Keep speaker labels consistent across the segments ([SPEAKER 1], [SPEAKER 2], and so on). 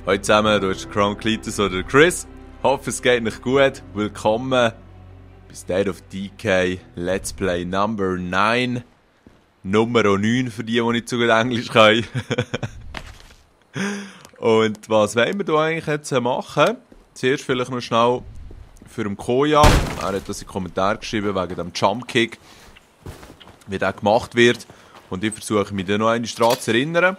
[SPEAKER 1] Hallo zusammen, du bist Cronklitus oder Chris. Hoffe es geht euch gut. Willkommen bei State of Decay Let's Play Number 9. Nummer 9 für die nicht so gut Englisch können. Und was wollen wir hier eigentlich jetzt machen? Zuerst vielleicht noch schnell für den Koya. Er hat das in den Kommentaren geschrieben wegen dem Jumpkick, wie der gemacht wird. Und ich versuche mich dann noch an die Straße zu erinnern.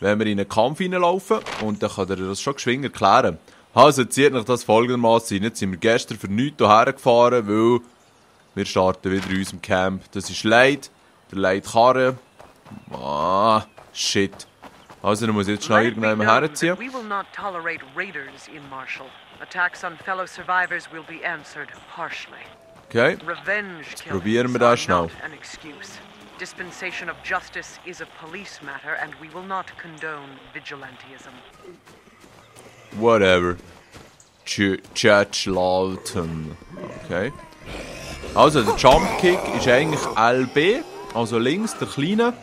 [SPEAKER 1] Wenn wir in einen Kampf reinlaufen, und dann kann er das schon geschwind erklären. Also zieht euch das folgendermaßen. Jetzt sind wir gestern für nichts hierher gefahren, weil wir starten wieder in unserem Camp. Das ist Leid, der Leidkarren. Ah, shit. Also dann muss ich jetzt schnell irgendjemand herziehen.
[SPEAKER 2] We will not tolerate raiders in Marshall. Attacks on fellow survivors will be answered harshly.
[SPEAKER 1] Okay,
[SPEAKER 2] Revenge
[SPEAKER 1] probieren wir
[SPEAKER 2] killings are
[SPEAKER 1] das schnell.
[SPEAKER 2] not an excuse. Dispensation of justice is a police matter, and we will not condone vigilantism.
[SPEAKER 1] Whatever. Judge Lawton. Okay. Also, der Jumpkick ist eigentlich LB, also links, der kleine.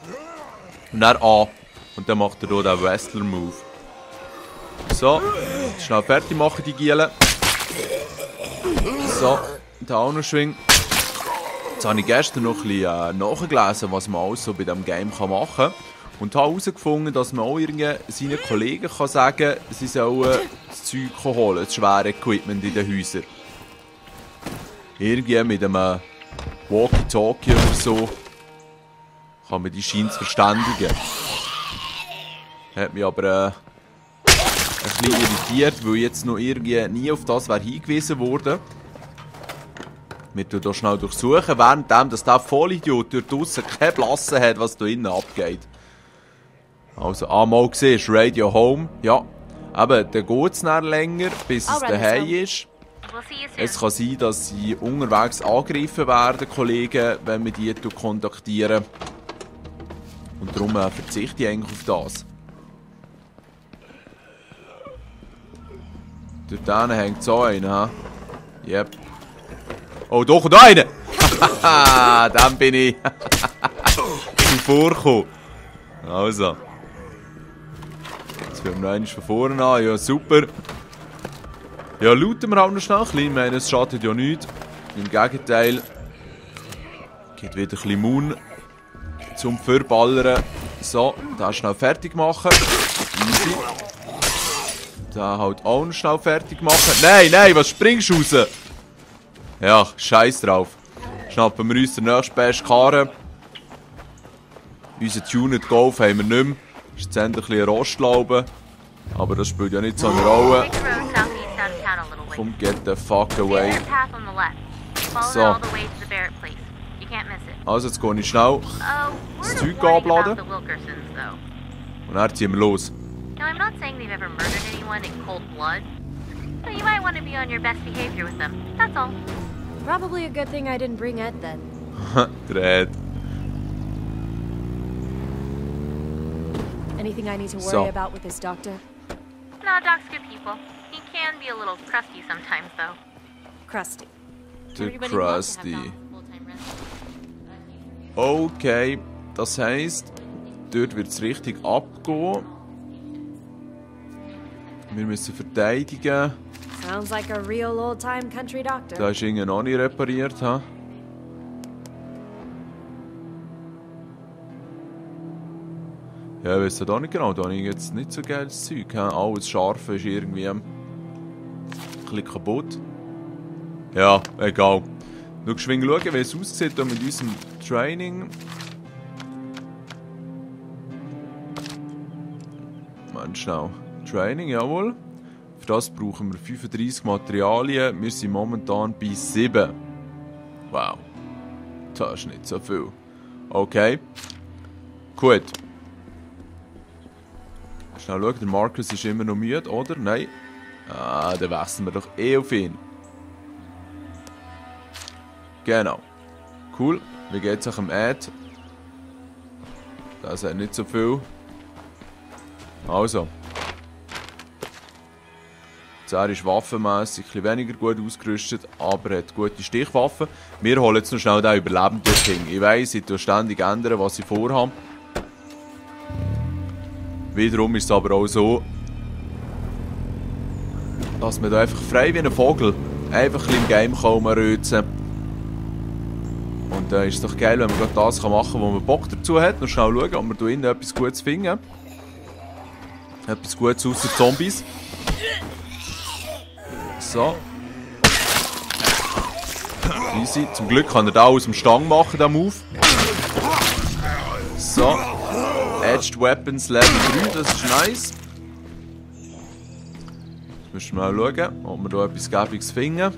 [SPEAKER 1] Und dann A. Und dann macht er hier den Wrestler-Move. So, schnell fertig machen, die Gielen. So, der auch noch schwingt. Jetzt habe ich gestern noch ein bisschen nachgelesen, was man alles so bei diesem Game machen kann. Und habe herausgefunden, dass man auch seinen Kollegen kann sagen kann, sie sollen das Zeug holen, das schwere Equipment in den Häusern. Irgendwie mit einem Walkie-Talkie oder so kann man die Scheine verständigen. Hat mich aber ein bisschen irritiert, weil jetzt noch irgendwie nie auf das hingewiesen wurde. Wir tun hier schnell durchsuchen, währenddem dass der Vollidiot dort draussen keine Blasse hat, was da innen abgeht. Also, einmal gesehen ist Radio Home. Ja, aber dann geht es dann länger, bis es daheim ist. Es kann sein, dass sie unterwegs angegriffen werden, Kollegen, wenn wir die kontaktieren. Und darum verzichte ich eigentlich auf das. Dort hängt so einer, he? Yep. Oh, doch, und einer! Hahaha, dann bin ich vorgekommen. Also. Jetzt fangen wir noch einmal von vorne an. Ja, super. Ja, looten wir auch noch schnell ein bisschen. Ich meine, es schadet ja nichts. Im Gegenteil. Geht wieder ein bisschen Mund zum Verballern. So, den schnell fertig machen. Easy. Den halt auch noch schnell fertig machen. Nein, nein, was springst du raus? Ja, scheiß drauf. Schnappen wir uns den nächsten besten Karren. Unseren Tuned Golf haben wir nicht mehr. Ist jetzt endlich ein Rostlaube. Aber das spielt ja nicht so eine Rolle. Komm, get the fuck away. So. Also, jetzt gehe ich schnell das Zeug abladen. Und dann ziehen wir los.
[SPEAKER 3] Now, I'm not saying they've ever murdered anyone in cold blood, but you might want to be on your best behavior with them. That's all.
[SPEAKER 4] Probably a good thing I didn't bring Ed then.
[SPEAKER 1] Dread.
[SPEAKER 4] Anything I need to worry about with this doctor?
[SPEAKER 3] No, Doc's good people. He can be a little crusty sometimes, though.
[SPEAKER 4] Crusty.
[SPEAKER 1] Der Krusty. Okay, das heisst, dort wird es richtig abgehen. Wir müssen verteidigen.
[SPEAKER 4] Sounds like a real old-time country doctor.
[SPEAKER 1] Da ist irgendwie noch nicht repariert, ha? Ja, ich weiss auch nicht genau. Da habe ich jetzt nicht so geiles Zeug. Ha? Alles Scharfe ist irgendwie ein bisschen kaputt. Ja, egal. Nur geschwind schauen, wie es aussieht hier mit unserem Training. Mensch, schnell. Training, jawohl. Für das brauchen wir 35 Materialien. Wir sind momentan bei 7. Wow. Das ist nicht so viel. Okay. Gut. Schnell schauen, der Marcus ist immer noch müde, oder? Nein. Ah, dann wechseln wir doch eh auf ihn. Genau. Cool. Wie geht's euch am Ed? Das hat nicht so viel. Also. Er ist waffenmässig ein bisschen weniger gut ausgerüstet, aber hat gute Stichwaffen. Wir holen jetzt noch schnell den Überlebenden dorthin. Ich weiss, ich tue ständig ändern, was ich vorhabe. Wiederum ist es aber auch so, dass wir da einfach frei wie ein Vogel einfach ein bisschen im Game rumrötzen. Und ist es doch geil, wenn man gerade das machen kann, wo man Bock dazu hat. Noch schnell schauen, ob wir hier innen etwas Gutes finden. Etwas Gutes außer Zombies. So. Easy. Zum Glück kann er da aus dem Stang machen, den Move. So. Edged Weapons Level 3, das ist nice. Jetzt müssen wir mal schauen, ob wir hier etwas Gäbiges finden.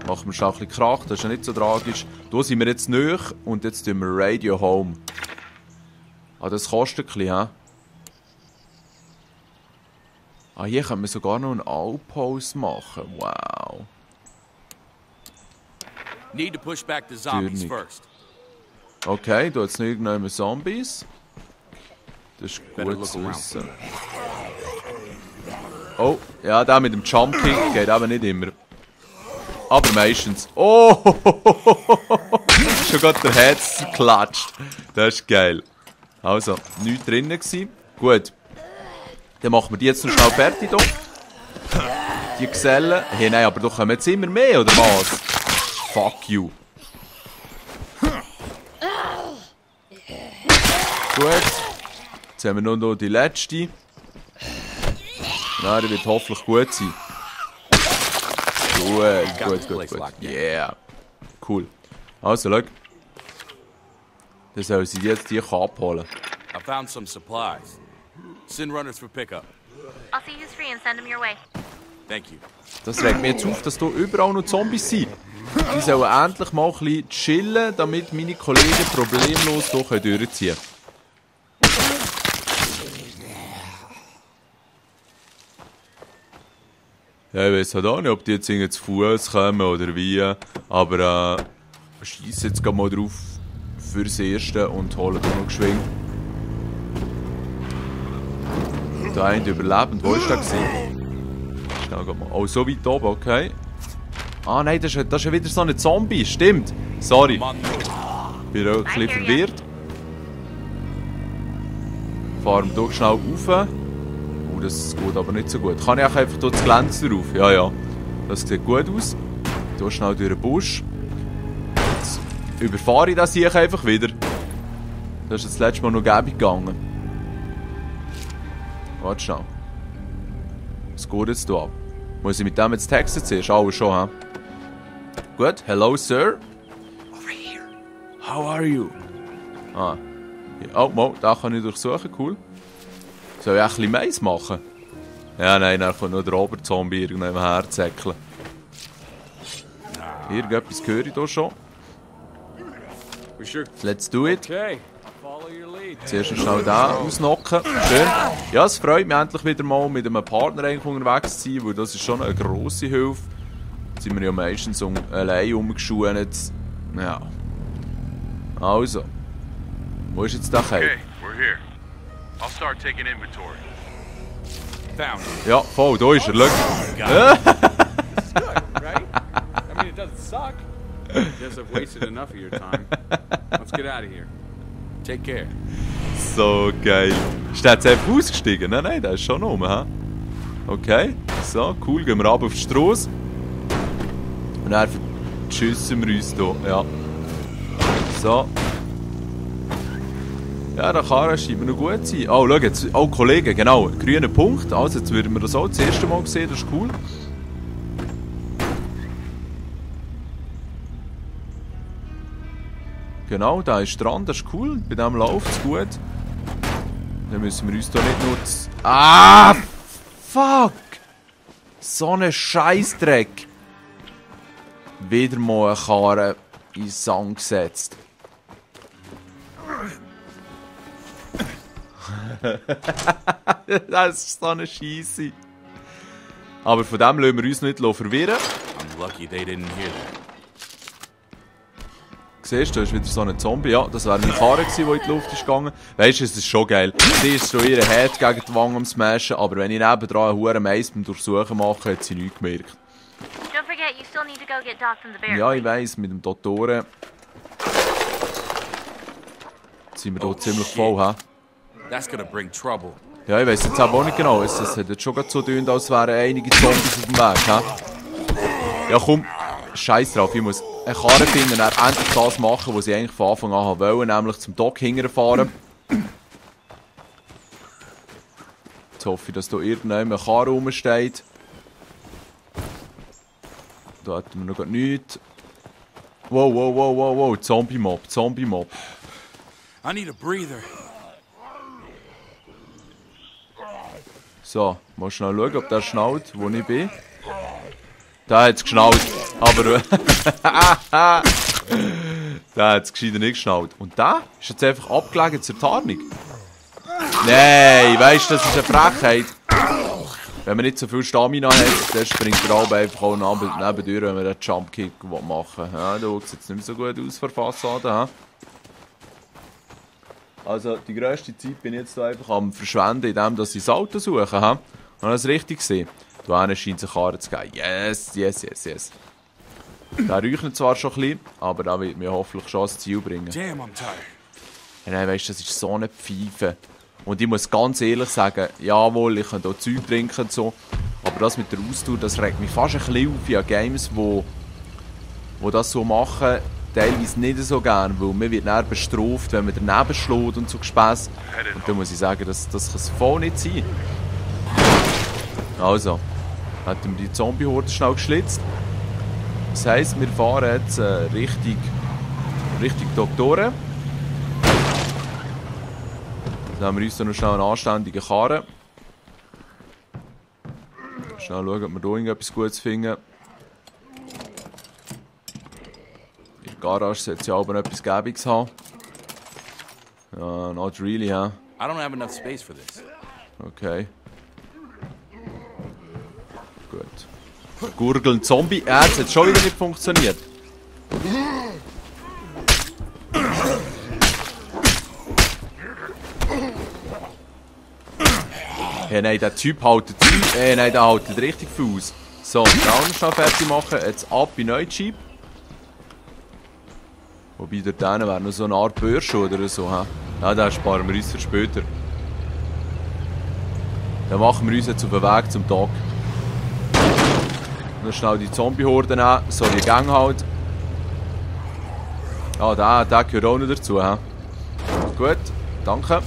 [SPEAKER 1] Machen wir schon ein bisschen Krach, das ist ja nicht so tragisch. Hier sind wir jetzt nahe und jetzt tun wir Radio Home. Ah, das kostet ein bisschen, hä? Ah, hier können wir sogar noch einen Outpost machen. Wow.
[SPEAKER 5] Need to push back the zombies first.
[SPEAKER 1] Okay, da hat es noch irgendwann Zombies. Das ist gut zu wissen. Oh, ja, der mit dem Jump Kick geht eben nicht immer. Aber meistens. Oh! Schon gerade der Herz zerklatscht. Das ist geil. Also, nichts drin gewesen. Gut. Dann machen wir die jetzt noch schnell fertig hier. Die Gesellen. Hey, nein, aber doch kommen jetzt immer mehr, oder was? Fuck you. Gut. Jetzt haben wir noch die letzte. Na, die wird hoffentlich gut sein. Gut. Yeah. Cool. Also, schau. Dann soll sie jetzt die abholen.
[SPEAKER 5] I found some supplies. Send runners for pickup.
[SPEAKER 3] I'll see who's free and send them your way.
[SPEAKER 5] Thank you.
[SPEAKER 1] Das regt mir jetzt auf, dass hier überall noch Zombies sind. Die sollen endlich mal ein bisschen chillen, damit meine Kollegen problemlos hier durchziehen können. Ja, ich weiss halt auch nicht, ob die jetzt irgendwie zu Fuß kommen oder wie. Aber schieße jetzt mal drauf fürs Erste und holen da noch geschwind. Der eine überlebend, wo war der gewesen? Schnell mal. Oh, so weit oben, okay. Ah nein, das ist ja wieder so ein Zombie, stimmt. Sorry. Bin auch ein bisschen verwirrt. Fahren wir hier schnell rauf. Das geht aber nicht so gut. Kann ich auch einfach hier das Glänzer drauf? Ja, ja. Das sieht gut aus. Hier schnell durch den Busch. Jetzt überfahre ich das hier einfach wieder. Das ist das letzte Mal noch gäbig gegangen. Warte schnell. Was geht jetzt hier ab? Muss ich mit dem jetzt texten zuerst? Alles schon, hä? Gut. Hello, Sir.
[SPEAKER 5] Over here.
[SPEAKER 1] How are you? Ah. Oh, mal, da kann ich durchsuchen. Cool. Soll ich auch ein bisschen Mais machen? Ja, nein, dann kommt noch der Oberzombie irgendwann herzäckeln. Irgendetwas höre ich hier schon. Let's do it. Zuerst schnell den ausnocken. Schön. Ja, es freut mich endlich wieder mal mit einem Partner unterwegs zu sein, weil das ist schon eine grosse Hilfe. Jetzt sind wir ja meistens allein umgeschuht. Ja. Also. Wo ist jetzt der Kai?
[SPEAKER 6] Okay, we're here. I'll start taking inventory.
[SPEAKER 5] Found it.
[SPEAKER 1] Ja, voll, da ist er. Schau.
[SPEAKER 7] It's good, right? I mean, it doesn't suck. Guess I've wasted enough of your time. Let's get out of here.
[SPEAKER 5] Take care.
[SPEAKER 1] So geil. Ist der jetzt einfach ausgestiegen? Nein, nein, der ist schon oben. He? Okay, so, cool. Gehen wir ab auf die Strasse. Und dann verschüssen wir uns hier. Ja. So. Ja, der Karren scheint mir noch gut sein. Oh, schau jetzt. Oh, Kollege, genau. Grüner Punkt. Also, jetzt würden wir das auch das erste Mal sehen. Das ist cool. Genau, da ist dran. Das ist cool. Bei dem läuft es gut. Dann müssen wir uns da nicht nur... Ah! Fuck! So ein Scheissdreck. Wieder mal eine Karre in den Sand gesetzt. Das ist so eine Scheisse. Aber von dem lassen wir uns nicht verwirren.
[SPEAKER 5] I'm lucky they didn't hear that.
[SPEAKER 1] Siehst du, da ist wieder so ein Zombie. Ja, das wäre meine Karre gewesen, die in die Luft ist gegangen. Weißt du, es ist schon geil. Sie ist so ihre Head gegen die Wange am Smashen, aber wenn ich nebendran einen Huren Mais beim Durchsuchen mache, hat sie nichts gemerkt.
[SPEAKER 3] Don't forget, you still need to go get Doc from the bear.
[SPEAKER 1] Ja, ich weiss, mit dem Dottore sind wir hier ziemlich voll, hä?
[SPEAKER 5] That's gonna bring trouble.
[SPEAKER 1] Ja, ich weiss jetzt aber auch nicht genau. Es hat jetzt schon so getönt, als wären einige Zombies auf dem Weg. He? Ja komm, scheiß drauf. Ich muss eine Karre finden und dann endlich das machen, was ich eigentlich von Anfang an wollte, nämlich zum Dock hinterfahren. Jetzt hoffe ich, dass da irgendeine Karre rumsteht. Da hätten wir noch nichts. Wow, wow, wow, wow, wow. Zombie-Mob, Zombie-Mob.
[SPEAKER 5] I need a breather.
[SPEAKER 1] So, mal schnell schauen, ob der schnallt, wo ich bin. Der hat es geschnallt, aber... der hat es gescheiter nicht geschnallt. Und der ist jetzt einfach abgelegen zur Tarnung. Nein, weißt du, das ist eine Frechheit. Wenn man nicht so viel Stamina hat, dann springt der Albe einfach auch nebendurch, wenn man den Jumpkick machen will. Ja, da sieht es jetzt nicht mehr so gut aus von der Fassade. Also, die grösste Zeit bin ich jetzt hier einfach am Verschwenden, indem ich das Auto suche. Habe ich das richtig gesehen? Da hinten scheint es eine Karre zu geben. Yes, yes, yes, yes. Der räuchert zwar schon ein bisschen, aber der wird mir hoffentlich schon ans Ziel bringen.
[SPEAKER 5] Damn, I'm tired.
[SPEAKER 1] Nein, weißt du, das ist so eine Pfeife. Und ich muss ganz ehrlich sagen, jawohl, ich kann hier Zeug trinken und so, aber das mit der Ausdauer, das regt mich fast ein bisschen auf. Ja, Games, wo das so machen, teilweise nicht so gern, weil man wird dann bestraft, wenn man daneben schlägt und so Gespäss. Und da muss ich sagen, das kann es voll nicht sein. Also, hätten wir die Zombie-Horde schnell geschlitzt. Das heisst, wir fahren jetzt Richtung Doktoren. Dann haben wir uns noch schnell einen anständigen Karren. Schnell schauen, ob wir hier irgendetwas Gutes finden. In der Garage sollte ja aber etwas Gäbiges haben. Ja, not really, huh?
[SPEAKER 5] I don't have enough space for this.
[SPEAKER 1] Okay. Gut. Gurgeln Zombie. Jetzt hat es schon wieder nicht funktioniert. Hey, nein, der Typ haltet nein, der haltet richtig viel aus. So, den auch noch fertig machen. Jetzt ab in Neujeep. Wobei dort hinten wäre noch so eine Art Börsche oder so. He? Ja, den sparen wir uns für später. Dann machen wir uns jetzt auf den Weg zum Dock. Noch schnell die Zombie-Horde nehmen. So, die Gang halt. Ah, der gehört auch noch dazu. He? Gut, danke.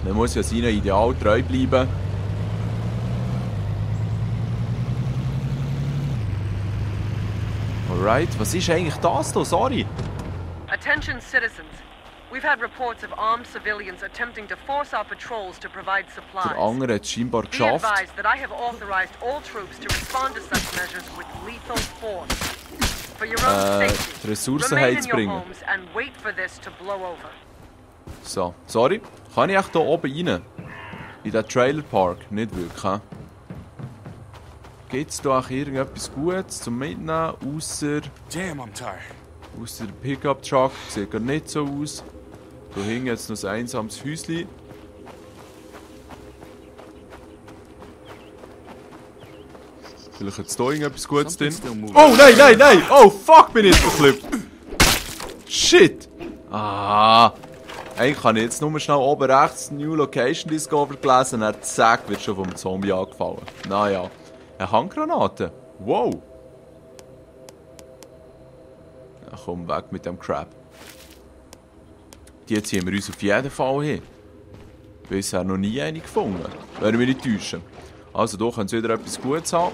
[SPEAKER 1] Man muss ja seinem Ideal treu bleiben. Alright, was ist eigentlich das hier? Sorry.
[SPEAKER 2] Attention citizens. We've had reports of armed civilians attempting to force our patrols to provide supplies.
[SPEAKER 1] Der andere hat es scheinbar
[SPEAKER 2] Be
[SPEAKER 1] geschafft.
[SPEAKER 2] advised that I have authorized all troops to respond to such measures with lethal force. For your own
[SPEAKER 1] die
[SPEAKER 2] safety,
[SPEAKER 1] Ressourcen
[SPEAKER 2] remain in your
[SPEAKER 1] heimzubringen.
[SPEAKER 2] homes and wait for this to blow over.
[SPEAKER 1] So, sorry. Kann ich echt hier oben rein? In den Trailerpark? Nicht wirklich, he? Gibt es da auch irgendetwas Gutes zum Mitnehmen? Ausser
[SPEAKER 5] Damn, I'm tired.
[SPEAKER 1] der Pickup-Truck. Sieht gar nicht so aus. Da hing jetzt noch ein einsames Häuschen. Vielleicht hat es da irgendetwas Gutes drin.
[SPEAKER 5] Something's still moving.
[SPEAKER 1] Oh nein, nein, nein! Oh fuck, bin ich jetzt verklippt! Shit! Ah! Eigentlich habe ich jetzt nur schnell oben rechts New Location Discover gelesen und dann zack, wird schon vom Zombie angefallen. Naja. Eine Handgranate. Wow! Ja, komm, weg mit dem Crap. Die ziehen wir uns auf jeden Fall hin. Bisher noch nie eine gefunden. Werden wir nicht täuschen. Also, hier können sie wieder etwas Gutes haben.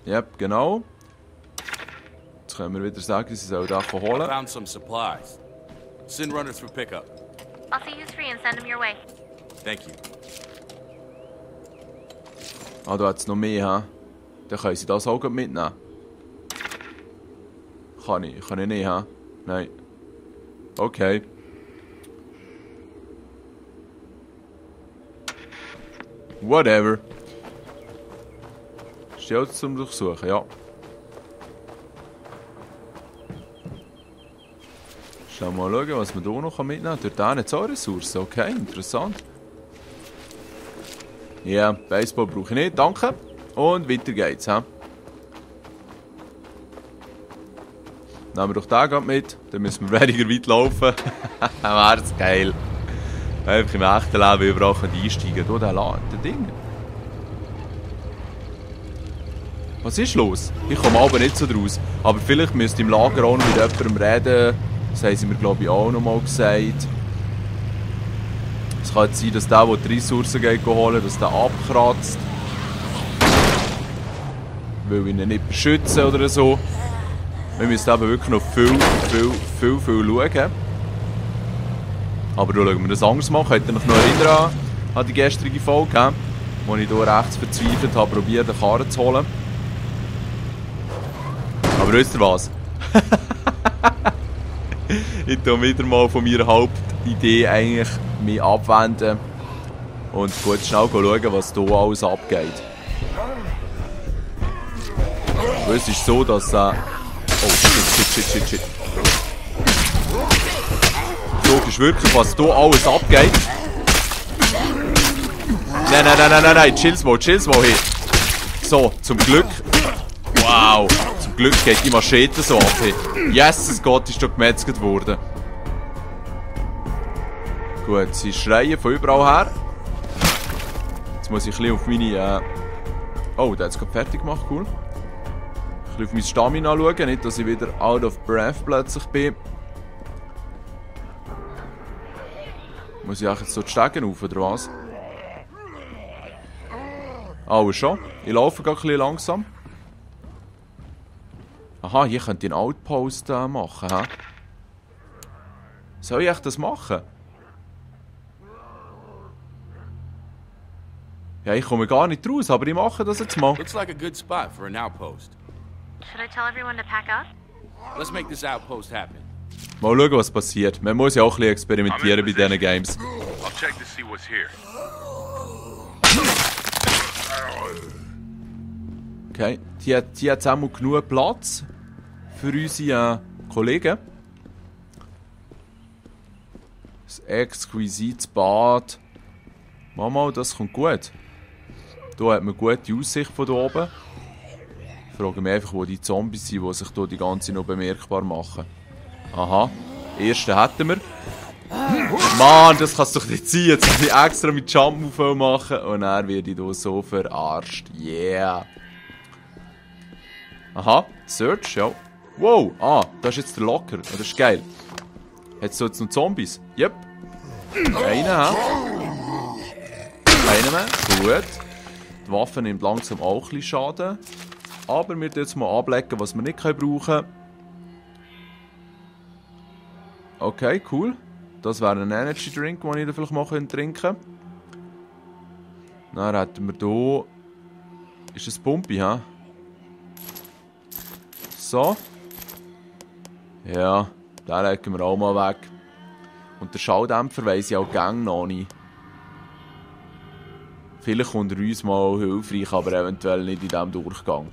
[SPEAKER 1] Yep, genau. Jetzt können wir wieder sagen, sie sollen das holen.
[SPEAKER 5] Found some supplies. Send runners for pickup.
[SPEAKER 3] I'll see who's free and send him your way.
[SPEAKER 5] Thank you.
[SPEAKER 1] Ah, da hat es noch mehr, hä? Dann können sie das auch gleich mitnehmen. Kann ich nicht, hä? Nein. Okay. Whatever. Steht zum Durchsuchen, ja. Schau mal schauen, was man hier noch mitnehmen kann. Dort hat es auch Ressourcen. Okay, interessant. Ja, Baseball brauche ich nicht, danke. Und weiter geht's, hä? Nehmen wir doch den gerade mit, dann müssen wir weniger weit laufen. Wär's geil. Einfach im echten Leben überall einsteigen. Hier, der Ding. Was ist los? Ich komme aber nicht so draus. Aber vielleicht müsst ihr im Lager auch noch mit jemandem reden. Das haben sie mir, glaube ich, auch noch mal gesagt. Es kann jetzt sein, dass der die Ressourcen holen, dass der abkratzt. Weil ihn nicht beschützen oder so. Wir müssen eben wirklich noch viel schauen. Aber da schauen wir das anders mal. Könnt ihr euch noch erinnern an die gestrige Folge, wo ich hier rechts verzweifelt habe, probiert, eine Karre zu holen. Aber wisst ihr was? Ich tue wieder mal von meiner Hauptidee eigentlich mich abwenden und gut schnell schauen, was hier alles abgeht. Es ist so, dass... oh, shit. Die Frage ist wirklich, was hier alles abgeht. Nein, chill's mal hier. So, zum Glück... Wow, zum Glück geht die Machete so ab. Jesus Gott, ist da gemetzelt worden. Gut, sie schreien von überall her. Jetzt muss ich ein bisschen auf meine... Oh, der hat es gerade fertig gemacht, cool. Ein bisschen auf mein Stamina schauen, nicht, dass ich wieder out of breath plötzlich bin. Muss ich jetzt so die Stegen rauf, oder was? Oh, schon. Ich laufe gerade ein bisschen langsam. Aha, hier könnt ihr einen Outpost machen, hä? Soll ich echt das machen? Ja, ich komme gar nicht raus, aber ich mache das jetzt mal.
[SPEAKER 5] Looks like a good spot for an outpost.
[SPEAKER 3] Should I tell everyone to pack up?
[SPEAKER 5] Let's make this outpost happen.
[SPEAKER 1] Mal schauen, was passiert. Man muss ja auch ein bisschen experimentieren bei diesen Games.
[SPEAKER 6] I'll check to see what's here.
[SPEAKER 1] Okay, die hat jetzt auch mal genug Platz für unsere Kollegen. Das exquisites Bad. Mama, das kommt gut. Hier hat man gute Aussicht von hier oben. Ich frage mich einfach, wo die Zombies sind, die sich hier die ganze noch bemerkbar machen. Aha, ersten hätten wir. Mann, das kann es doch nicht sein. Jetzt muss ich extra mit Jump-Move machen und dann werde ich hier so verarscht. Yeah. Aha, Search, ja. Wow, das ist jetzt der Locker. Das ist geil. Hat es jetzt noch Zombies? Yep. Einen, hä? Einen mehr, gut. Die Waffe nimmt langsam auch ein bisschen Schaden. Aber wir müssen jetzt mal ablecken, was wir nicht brauchen können. Okay, cool. Das wäre ein Energy Drink, den ich dann vielleicht mal trinken könnte. Dann hätten wir hier... Ist das Pumpi, hä? So. Ja, den legen wir auch mal weg. Und der Schalldämpfer weiss ich auch gerne noch nicht. Vielleicht kommt er uns mal hilfreich, aber eventuell nicht in diesem Durchgang.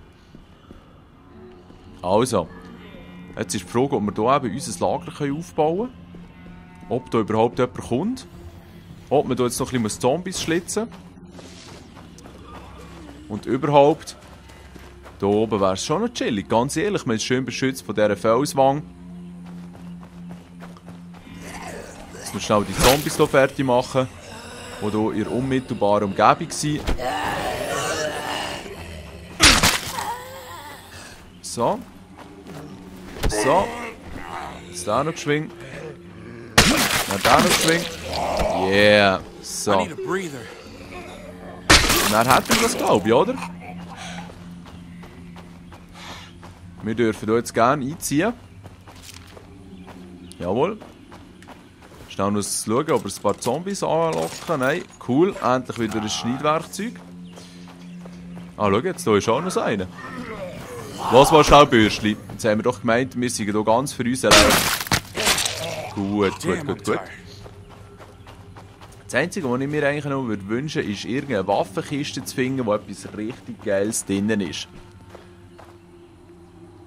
[SPEAKER 1] Also. Jetzt ist die Frage, ob wir hier eben unser Lager aufbauen können. Ob da überhaupt jemand kommt. Ob wir hier jetzt noch ein bisschen Zombies schlitzen. Und überhaupt... Hier oben wäre es schon noch chillig. Ganz ehrlich, man ist schön beschützt von dieser Felswand. Jetzt müssen wir schnell die Zombies hier fertig machen, die hier in unmittelbarer Umgebung sind. So. So. Jetzt der noch geschwingt. Dann der noch geschwingt. Yeah. So.
[SPEAKER 5] I need a breather.
[SPEAKER 1] Und dann hätten wir das, glaube ich, oder? Wir dürfen hier jetzt gerne einziehen. Jawohl. Schnell noch schauen, ob wir ein paar Zombies anlocken. Nein, cool. Endlich wieder ein Schneidwerkzeug. Ah, schau, jetzt hier ist auch noch so einer. Was war schnell, Bürschli? Jetzt haben wir doch gemeint, wir sind hier ganz für uns allein. Gut. Das Einzige, was ich mir eigentlich noch wünschen würde, ist irgendeine Waffenkiste zu finden, wo etwas richtig Geiles drin ist.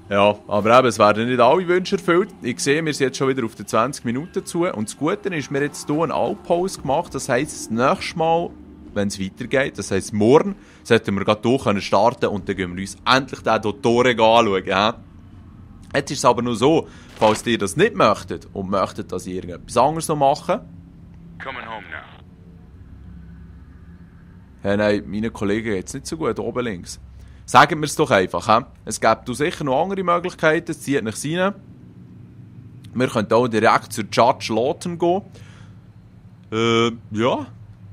[SPEAKER 1] Ja, aber eben, es werden nicht alle Wünsche erfüllt. Ich sehe, wir sind jetzt schon wieder auf die 20 Minuten zu. Und das Gute ist, wir haben jetzt hier einen Outpost gemacht. Das heisst, das nächste Mal, wenn es weitergeht, das heisst morgen, sollten wir gerade hier starten und dann gehen wir uns endlich den Tore anschauen. Ja? Jetzt ist es aber nur so, falls ihr das nicht möchtet und möchtet, dass ich irgendetwas anderes noch mache,
[SPEAKER 6] Coming home now.
[SPEAKER 1] Hey, nein, meinen Kollegen geht es nicht so gut, oben links. Sagen wir es doch einfach. He? Es gibt sicher noch andere Möglichkeiten, es zieht nichts rein. Wir können auch direkt zur Judge Lawton gehen. Ja.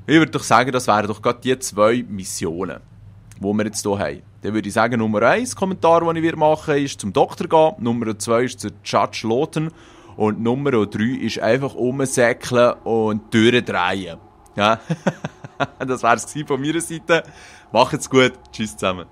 [SPEAKER 1] Ich würde doch sagen, das wären doch gerade die 2 Missionen, die wir jetzt hier haben. Dann würde ich sagen, Nummer 1 Kommentar, den ich machen werde, ist zum Doktor gehen. Nummer 2 ist zur Judge Lawton. Und Nummer 3 ist einfach umsäckeln und Türen drehen. Ja. Das wäre es von meiner Seite. Macht's gut. Tschüss zusammen.